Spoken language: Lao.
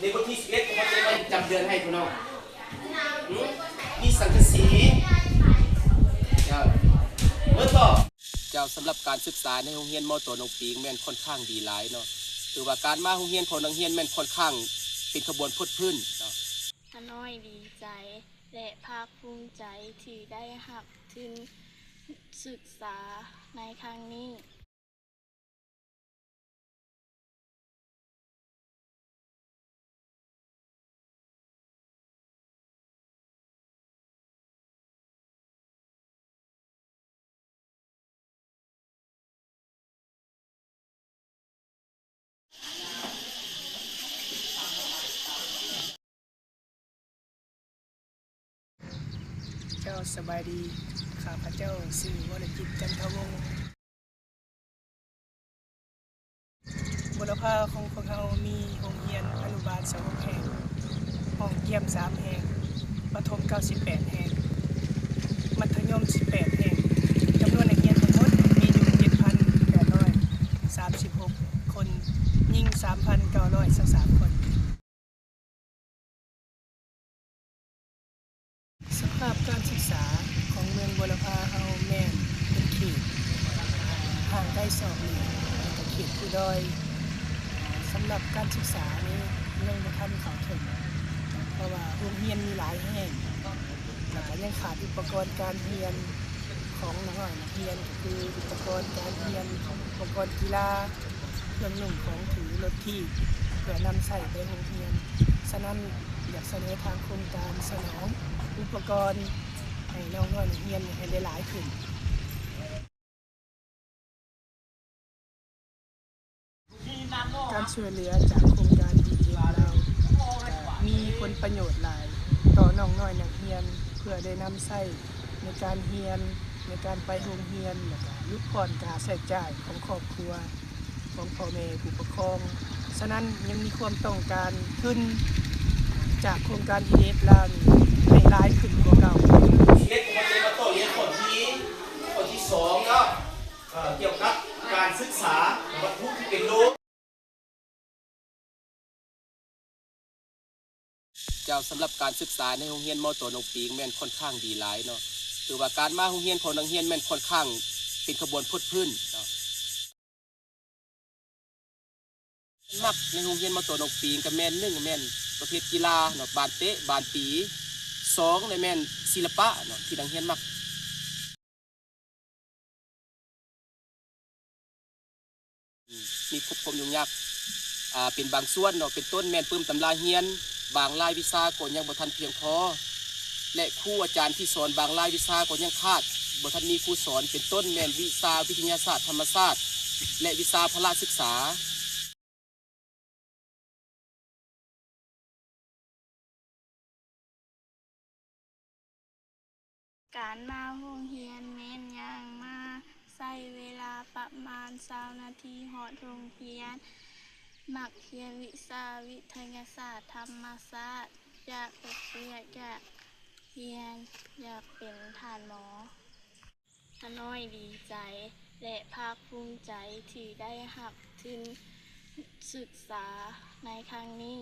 ໃນບົດທີສິບເອັດ ເຂົາຈະໄດ້ປະຈຳເດືອນໃຫ້ພີ່ນ້ອງ. ຫຶ? ມີສັງກະສີ. ເຈົ້າ. ເໝິດບໍ່? ເຈົ້າ, ສຳລັບການສຶກສາໃນໂຮງຮຽນ ມ.ຕ ໜອງປີງ ແມ່ນຂ້ອນຂ້າງດີຫຼາຍເນາະ. ຖືວ່າການມາໂຮງຮຽນຂອງນັກຮຽນແມ່ນຂ້ອນຂ້າງເປັນຂະບວນຟົດຟື້ນເນາະ. ຂ້ານ້ອຍດີໃຈ ແລະ ພາກພູມໃຈທີ່ໄດ້ຮັບທຶນສຶກສາໃນຄັ້ງນີ້. ເຈົ້າ, ສະບາຍດີ. ຂ້າພະເຈົ້າຊື່ ວໍລະຈິດ ຈັນທະວົງ. ບຸລະພາຂອງພວກເຮົາມີໂຮງຮຽນອະນຸບານຊາວຫົກແຫ່ງ, ຫ້ອງກຽມສາມແຫ່ງ, ປະຖົມເກົ້າສິບແປດແຫ່ງ, ມັດທະຍົມສິບແປດແຫ່ງ, ຈຳນວນນັກຮຽນທັງໝົດມີຢູ່ເຈັດພັນແປດຮ້ອຍສາມສິບຫົກຄົນ, ຍິງສາມພັນເກົ້າຮ້ອຍຊາວສາມຄົນ. ສະພາບການສຶກສາຂອງເມືອງບົວລະພາເຮົາແມ່ນເປັນເຂດຫ່າງໄກສອກຫຼີກ ແລະ ກະເຂດພູດອຍ. ສຳລັບການສຶກສານີ້ຍັງບໍ່ທັນເຂົ້າເຖິງ ເພາະວ່າໂຮງຮຽນມີຫຼາຍແຫ່ງ ແລ້ວກະຍັງຂາດອຸປະກອນການຮຽນຂອງນ້ອງໆນັກຮຽນ ກໍຄືອຸປະກອນການຮຽນ, ອຸປະກອນກິລາ, ເຄື່ອງນຸ່ງຂອງຖື, ລົດຖີບ ເພື່ອນຳໃຊ້ໄປໂຮງຮຽນ. ສະນັ້ນ ຢາກສະເໜີທາງໂຄງການສະໜອງອຸປະກອນໃຫ້ນ້ອງໆນັກຮຽນໃຫ້ໄດ້ຫຼາຍຂຶ້ນ. ການຊ່ວຍເຫຼືອຈາກໂຄງການ ດີເອັມ ລາວ ກໍມີຜົນປະໂຫຍດຫຼາຍຕໍ່ນ້ອງນ້ອຍນັກຮຽນ ເພື່ອໄດ້ນຳໃຊ້ໃນການຮຽນ, ໃນການໄປໂຮງຮຽນ ແລ້ວກໍຫຼຸດຜ່ອນຄ່າໃຊ້ຈ່າຍຂອງຄອບຄົວ ຂອງພໍ່ແມ່ຜູ້ປົກຄອງ. ສະນັ້ນ ຍັງມີຄວາມຕ້ອງການທຶນຈາກໂຄງການ ດີເອັມ ລາວນີ້ໃຫ້ຫຼາຍຂຶ້ນກວ່າເກົ່າ. ສິບເອັດ ເຮົາຈະໄດ້ມາຕໍ່ຮຽນຂໍ້ທີ ຂໍ້ທີສອງເນາະ ເອີ່ ກ່ຽວກັບການສຶກສາວັດຖຸທີ່ເປັນໂລ. ເຈົ້າ, ສຳລັບການສຶກສາໃນໂຮງຮຽນ ມ.ຕ ໜອງປີງ ແມ່ນຂ້ອນຂ້າງດີຫຼາຍເນາະ. ຖືວ່າການມາໂຮງຮຽນຂອງນັກຮຽນແມ່ນຂ້ອນຂ້າງເປັນຂະບວນຟົດຟື້ນເນາະ. ມັກໃນໂຮງຮຽນ ມ.ຕ ໜອງປີງ ກໍແມ່ນ ໜຶ່ງ ແມ່ນປະເພດກິລາເນາະ, ບານເຕະ, ບານຕີ. ສອງ ແມ່ນສິລະປະເນາະ ທີ່ນັກຮຽນມັກ. ມີຄວາມຫຍຸ້ງຍາກ ອ່າ ເປັນບາງສ່ວນເນາະ, ເປັນຕົ້ນແມ່ນປຶ້ມຕຳລາຮຽນ, ບາງລາຍວິຊາກໍຍັງບໍ່ທັນພຽງພໍ ແລະ ຄູອາຈານທີ່ສອນບາງລາຍວິຊາກໍຍັງຂາດ, ບໍ່ທັນມີຄູສອນ, ເປັນຕົ້ນແມ່ນວິຊາວິທະຍາສາດທຳມະຊາດ ແລະ ວິຊາພະລະສຶກສາ. ການມາໂຮງຮຽນແມ່ນຍ່າງມາ, ໃຊ້ເວລາປະມານຊາວນາທີຮອດໂຮງຮຽນ. ມັກຮຽນວິຊາວິທະຍາສາດທຳມະຊາດ, ຢາກເຮັດວຽກ, ຢາກຮຽນ, ຢາກເປັນທ່ານໝໍ. ຂ້ານ້ອຍດີໃຈ ແລະ ພາກພູມໃຈທີ່ໄດ້ຮັບທຶນສຶກສາໃນຄັ້ງນີ້.